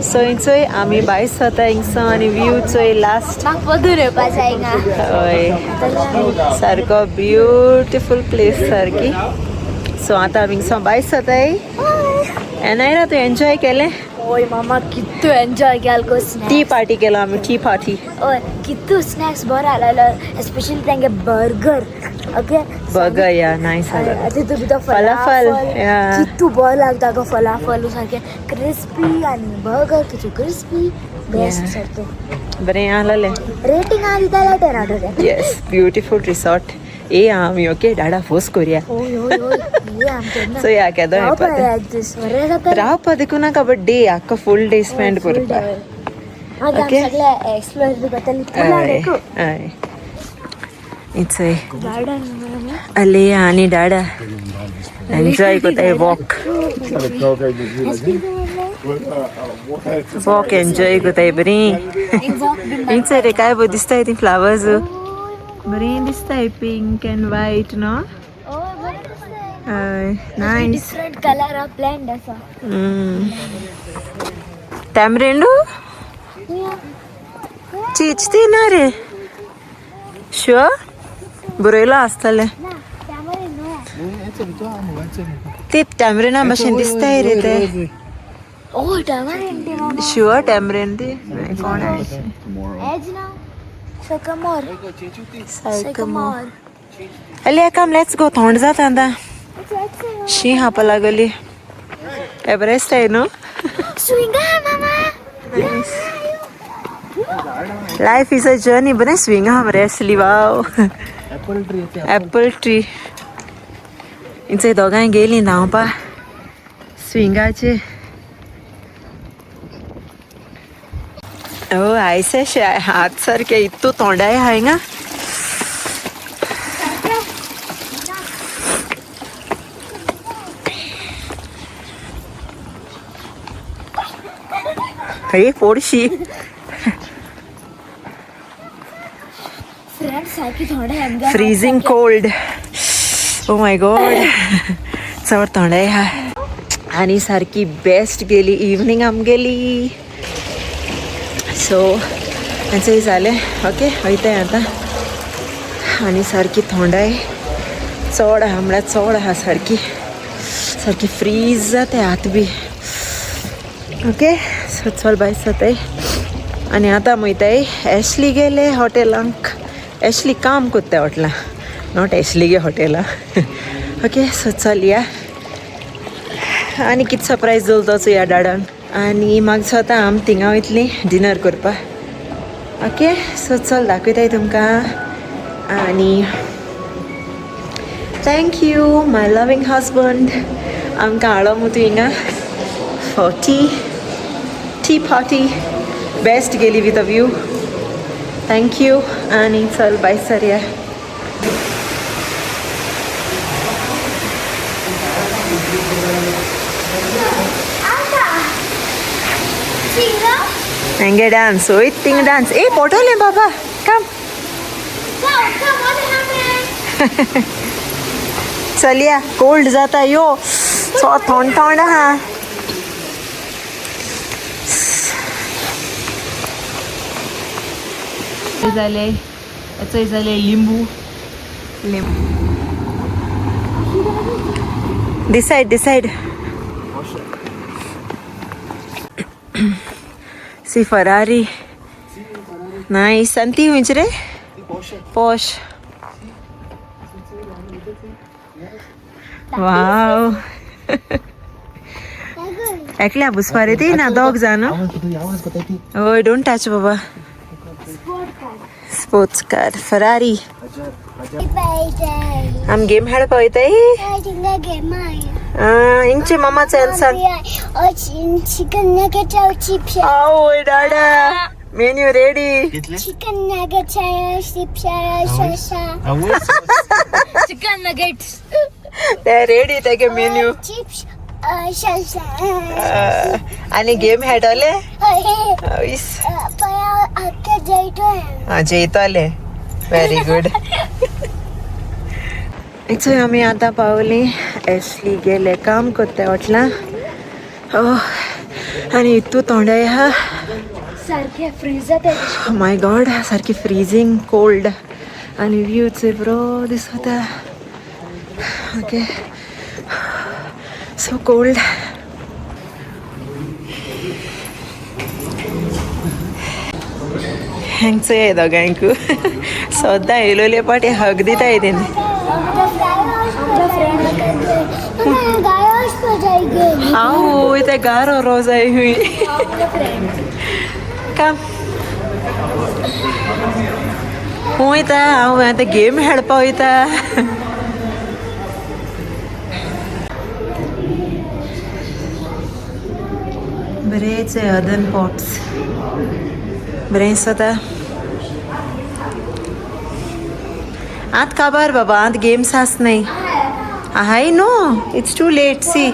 So चोय आमी भायर सरता हिंगसो आनी व्यू चोय लास्ट. म्हाका पदूर येवपा जाय हिंगा. हय, सारको ब्युटिफूल प्लेस सारकी. सो आतां आमी हिंगसो भायर सरताय. एनायरा, तूं एन्जॉय केलें? ओय मामा, कितू एन्जॉय केल गो. T snacks. पार्टी केलो आमी, टी पार्टी. ओय, कितू स्नॅक्स बरो आसलेलो, एस्पेशली तेंगे बर्गर, ओके. बर्गर या नायस. तितू भितर फलाफल, yeah. कितू बरो लागता गो फलाफल, सारकें क्रिस्पी आनी बर्गर कितू क्रिस्पी, बेस्ट. Yeah. सारकें. बरें आसलें. रेटिंग हांव दिताले 10 out of 10. Yes, beautiful resort ए आमी. ओके डाडा, फोर्स करूया. ओय ओय ओय, ये आमचें. सो या केदो रावपा येवपा. एक दीस बरें जाता. रावपा देखून नाका, बट डे आख्खो फूल डे स्पेंड करपा. मागीर आमी Okay. सगळे एक्सप्लोर बी करतली पुला हय. देखू. हय, it's garden. अले आनी डाडा एन्जॉय करताय. वॉक वॉक एन्जॉय करताय बरी. हिंगसर रे काय बरें दिसताय ती फ्लावर्स, बरी दिसताय, पिंक एंड वायट न्हू. हय, nice. Different colour of plant आसा. टॅमरेंडू चीच ती ना रे, शुअर बरयलो आसतलें. ना, त्यामुळे न्हय. ते टॅमरेना भशेन दिसताय रे ते. ओ, टॅमरिंड ती मामा. शुअर टॅमरेन ती कोण आहे? एज ना सैकमोर. सैकमोर. अली, come, let's go, थोंड जाता आतां. शी खावपा लागली. एवरेस्ट आहे न्हू. स्विंगा मामा. Life is a journey. बरें स्विंग आहा मरे असली. वाव. Apple tree. Apple tree. इंचे दोगांय गेलीं धांवपा स्विंगाचे. ओ, आयसे हात सारके इतू तोंडाय आहा हिंगा. हे पोडशी. फ्रेंड, सारखी थोडे आमगे. Freezing cold, oh my God, चड थोंडाय आहा. आनी सारकी बेस्ट गेली इवनींग आमगेली. सो हेंचें जालें. ओके, वयताय आतां. आनी सारकी थोंडाय चड आहा, म्हळ्यार चड आहा, सारकी सारकी फ्रीज जाता हात बी. ओके, सो चल बाय जाताय. आनी आतां वयताय, एशली गेले हॉटेलांक. एशली काम कोत्ता हॉटेलां, not Ashley गे हॉटेलां. ओके, सो चल या. आनी कितें सरप्रायज दवरतो चोया डाडान. आनी मागीर स्वता आमी थिंगा वयतलीं डिनर करपाक. ओके, सो चल, दाखयताय तुमकां. आनी thank you my loving husband, आमकां हाडलो मू तूं हिंगा for tea, tea party. Best गेली with a view. Thank you. आनी चल बाय सरया. स्विंगा. हेंगे डान्स वयत थिंग डान्स. ए पोटोलें बाबा, कम. Come, come, what happened? चलया, कोल्ड जाता यो, सो थोंड थोंड आहा. जाले चोय जाले लिंबू लिंबू. Decide, decide. See Ferrari, nice. आनी ती खंयची रे? पॉश. वाव, एकल्या बसपा रे ती ना दोग जाण. हय, don't touch Baba. Sports car, Ferrari. आम गेम खेळपा वयताय. इंचे मामाचे सांग. Chicken nugget chips. आवय डाडा, menu ready. Chicken nugget chips salsa. Chicken nuggets. ते रेडी तेगे मेन्यू. Chips salsa. आनी गेम खेळटले. हा, जेयतले. Very good. चोय, आमी आतां पावली. एशली गेले काम कोत्ता हॉटलां. आनी इतू थोंडाय आहा. सारखे फ्रीज जाता. माय गॉड, सारकी फ्रीजींग कोल्ड. आनी व्यू चोय बरो दिसता. Okay, so cold. हांगा चोय दोगांयकू सद्दां येयलोले पाटी हग दिताय तेणी. हांव वयता गारो रोजाय हुंय काम वयता. हांव आतां गेम खेळपा वयता. बरेच अर्दन पॉट्स, बरें दिसता. आत काबार बाबा, आत गेम्स आस न्हय हाय. No, it's too late. See,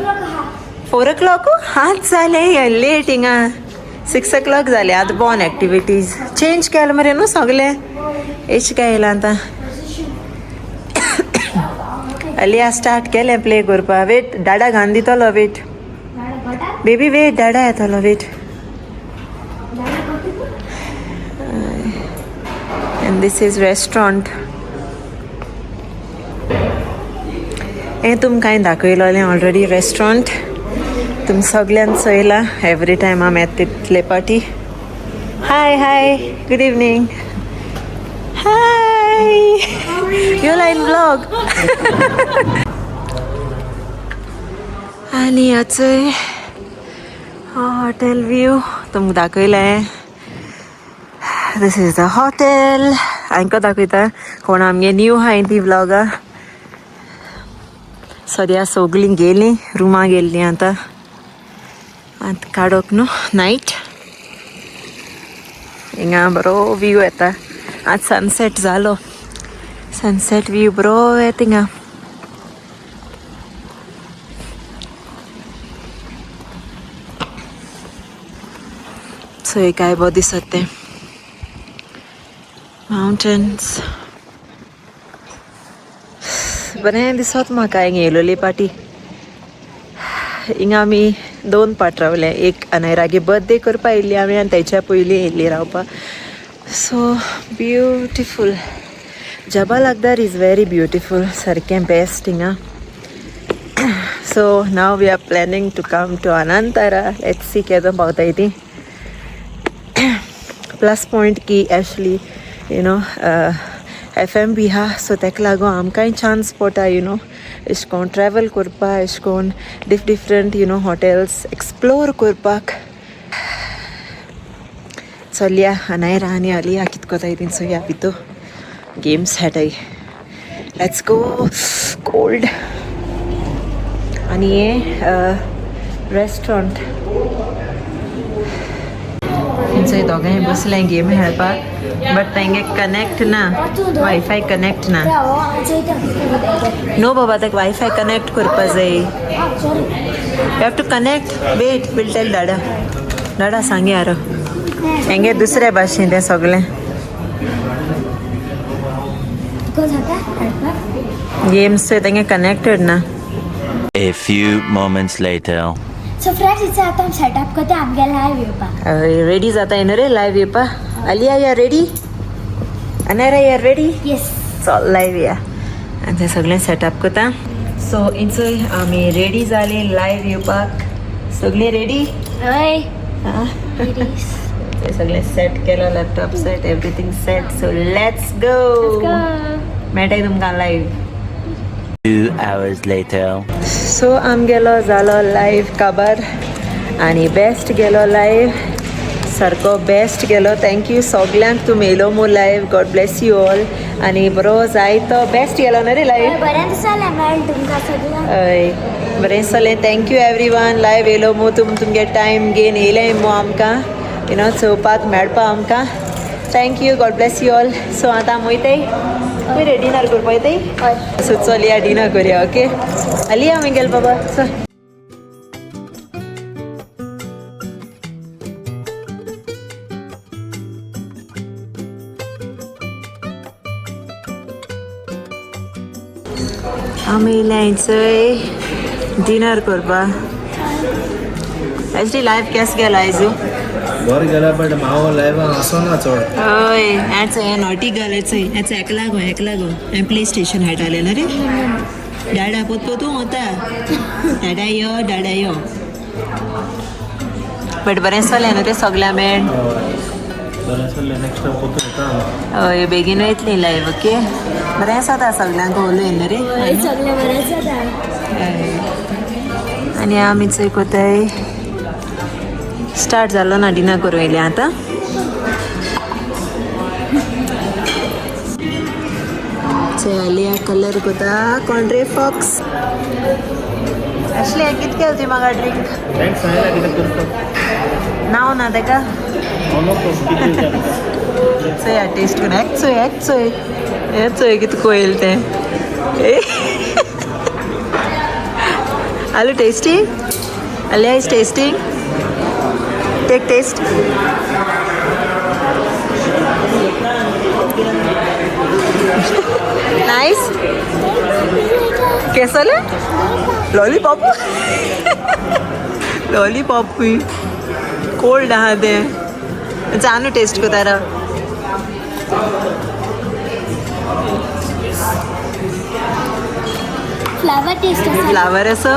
4 o'clock आत जालें लेट. हिंगा 6 ओ क्लॉक जालें. आतां बॉन एक्टिविटीज चेंज केलें मरे न्हू सगळें. एश काय येयलां आतां. अलिया स्टार्ट केलें प्ले करपा. वेट, डाडा घान दितलो. वेट बेबी, वेट, डाडा येतलो, wait. And this is restaurant. हें तुमकां हांवें दाखयलोलें ऑलरेडी रेस्टॉरंट. तुम सगळ्यान चोयलां. एवरी टायम आमी येता तितले पाटी. Hi, hi, good evening. Hi, you line vlog. आनी हाचोय हॉटेल व्यू तुमकां दाखयलें. This is the hotel. हांकां दाखयता कोण आमगे न्यू आहाय ती व्लॉगा. सद्या सगळीं गेलीं, रुमां गेल्लीं. आतां आतां काडोक न्हू नायट. हिंगा बरो व्यू येता. आज सनसेट जालो. सनसेट व्यू बरो येता हिंगा. सो काय बरो दिसत तें माउंटन्स. बरें दिसत म्हाका हिंगा येयलोली पाटी. हिंगा आमी दोन पाट रावले. एक अनायरागे बर्थडे करपा येयल्ली आमी आनी तेच्या पयलीं येयल्ली रावपा. So beautiful. Jabal Akhdar is very beautiful, सारकें बेस्ट हिंगा. So now we are planning to come to Anantara. Let's see केदो पावताय ती. प्लस पॉयंट की एक्चुअली एफएमबी आहा, सो तेका लागून आमकांय चान्स पडटा एशें कोन ट्रॅवल करपा, एशें कोन different hotels explore करपाक. चलया अनायरा आनी अलिया कित कोताय तीं चोया. भितू गेम्स खेळटाय. Let's go. Cold. आनी हें रेस्टॉरंट. थंय दोगांय बसलें गेम खेळपाक, बट तेंगे कनेक्ट ना, वायफाय कनेक्ट ना. नो बाबा, ताका वायफाय कनेक्ट करपा जाय. You have to connect. Wait, will tell Dada. Dada सांगे यार, हेंगे दुसऱ्या भाशेन तें सगळें. गेम्स तेंगे कनेक्टेड ना. A few moments later. So friends, इथे आता आमी सेटअप करता आमगे लायव्ह येवपाक. रेडी जाता न्हू रे लायव्ह येवपा? Aliya, you ready? Anayra, you ready? Yes. चल, लायव्ह या. आनी तें सगळें सेटअप करता. सो इंचय आमी रेडी जाली लायव्ह येवपाक. सगळीं रेडी. हय. ते सगळें सेट केलो, laptop set, everything set. So let's go. मेळटाय तुमकां लायव्ह. 2 hours later. सो आमगेलो जालो लायव्ह काबार आनी बेस्ट गेलो लायव्ह, सारको बेस्ट गेलो. Thank you सगल्यांक, तूं येयलो मू live. God bless you all. आनी बरो जाय तो बेस्ट गेलो न्हू रे लायव्ह. बरें दिसलें मेळ्ळें तुमकां सगळ्यांक. हय, बरें दिसलें. Thank you every one. Live येयलो मू तुम तुमगे टायम घेन येयलें मू आमकां चोवपाक मेळपा आमकां. Thank you, God bless you all. So आतां आमी वयताय. खंय रे, डिनर करपा वयताय. हय. सो चलया, डिनर करया. ओके अलिया, आमी गेल बाबा, चल. आमी येयल्या चोय डिनर करपा. एच लायफ केस गेलो आयजू? बरें गेला, बट हांव लायव्ह आसना चड. हय, हेंच हें नॉटी गर्ल हेच हेच एकला गो, एकला गो. हें प्ले स्टेशन हाडटालें ना रे. डाडा पोत पोतू वता, डाडा यो, डाडा यो. बट बरें चलें न्हू रे सगळ्या मेळ. बरें चल्लें, नेक्स्ट टायम पोतून येता. हय, बेगीन वयतली लायव. ओके, बरें जाता सगळ्यांक उलय न्हू रे. हय, सगळें बरें जाता. हय. आनी आमी चोय कोताय स्टार्ट जालो ना डिनर करूं येयलें आतां. चोय आलिया कलर कोता. कोण रे फॉक्स? आसले कित केलें तुवें म्हाका ड्रिंक? Thanks सांगला कितें करता. नांव ना तेका. हांव नको कितें जाता. चोया टेस्ट करून. एक चोय, एक चोय, हें चोय कितें कोयल तें. आलू tasty. Aliya is tasting. Take taste. Nice. केसले लॉलीपॉप, लॉलीपॉप कोल्ड आहा तें. जानू टेस्ट कोता राव. फ्लावर टेस्ट आसा. फ्लावर असो.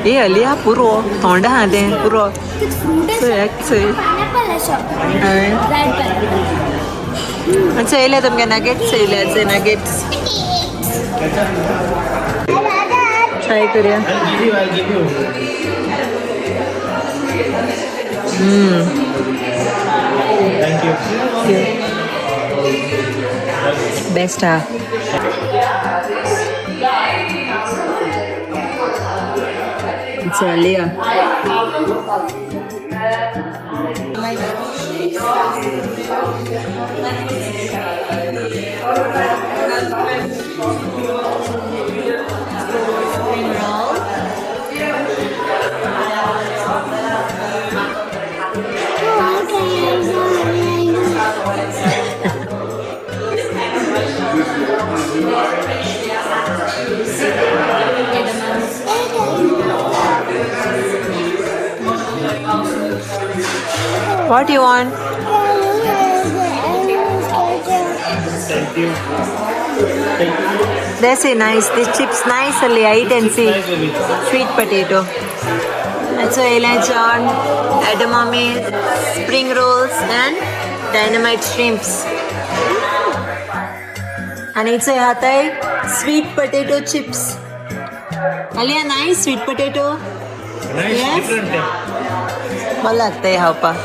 ए अलिया, पुरो थोंड आहा तें, पुरो. फ्रूट. चोय, एक चोय. पायनॅपल अशें. हय. Right, pineapple. चोयले तुमगे नगेट्स चोयले? चोय, नगेट्स ट्राय करूया. I'll give you, I'll give you. Thank you. Best हा. चलिया. What you want? Thank you. Thank you. They say nice. This chips nice, Alia. Eat and see. Nice, baby. Sweet potato. And so Ella John, edamame, spring rolls and dynamite shrimps. And it's a hatai sweet potato chips. Alia, nice sweet potato. Nice, Yes. different. बरं लागतंय खावपाक.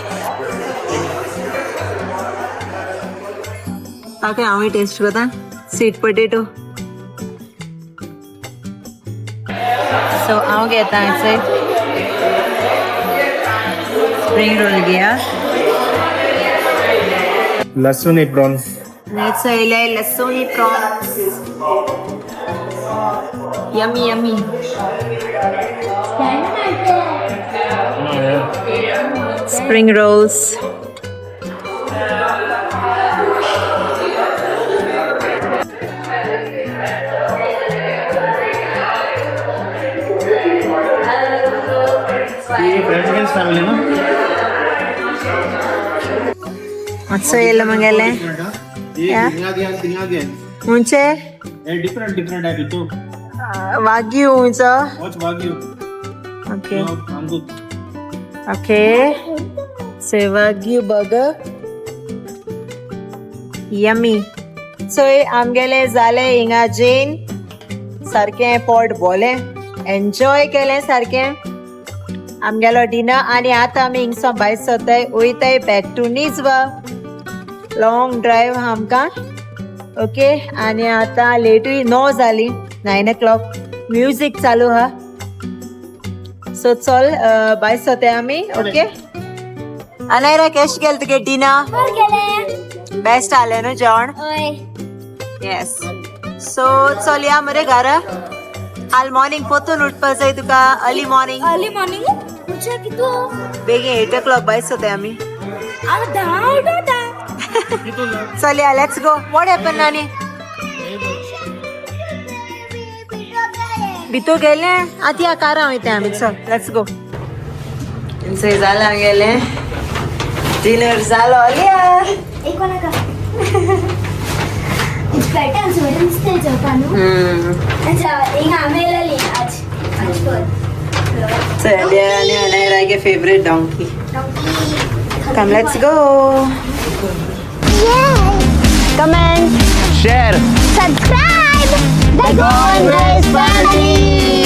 Okay, हांवूय taste करता sweet potato. So हांव घेता हांगसर spring role घेया. Lasuni prawns. Next येयले लसूणी prawns. Yummy yummy. Oh, yeah. Spring rolls. ये French family ना? मातसो येयलो मगेलें. Yeah. खंयचे? डिफरंट डिफरंट टाइप तो. वाग्यू खंयचो? Watch wagyu. Okay. I'm good. Okay, so wagyu burger, yummy. चोय, आमगेलें जालें हिंगा जेन. सारकें पोट बोलें, एन्जॉय केलें सारकें आमगेलो डिनर. आनी आतां आमी हिंगसो भायर सरताय, वयताय back to Nizwa. Long drive आमकां. ओके, आनी आतां लेटूय 9 जाली, 9 ओ क्लॉक. म्युजीक चालू हा. सो चल, भायर सरताय आमी. ओके अनायरा, केश गेल तुगे डिनर? बरं गेलें. बेस्ट आलें न्हू जेवण? हय. येस, सो चल या मरे घरा. काल मॉर्निंग पोतून उठपाक जाय तुका, अर्ली मॉर्निंग. अर्ली मॉर्निंग उठचे कितू? बेगीन 8 ओ क्लॉक भायर सरताय आमी. आता 10 उठता. चल या, let's go. What happen नानी? भितर गेले? आतां या कारां वयता आमी. चल, let's go. सो जालें आमगेलें डिनर जालो अलिया. एक कोणाका पॅटर्न सोडून दिसतंय जेवपा न्हू. अच्छा, हिंगा आमी येयलेली आज आज कर. So Aliya आनी अनायरागे favourite donkey. Come, let's go. Comment, Share. Subscribe the Goan Family.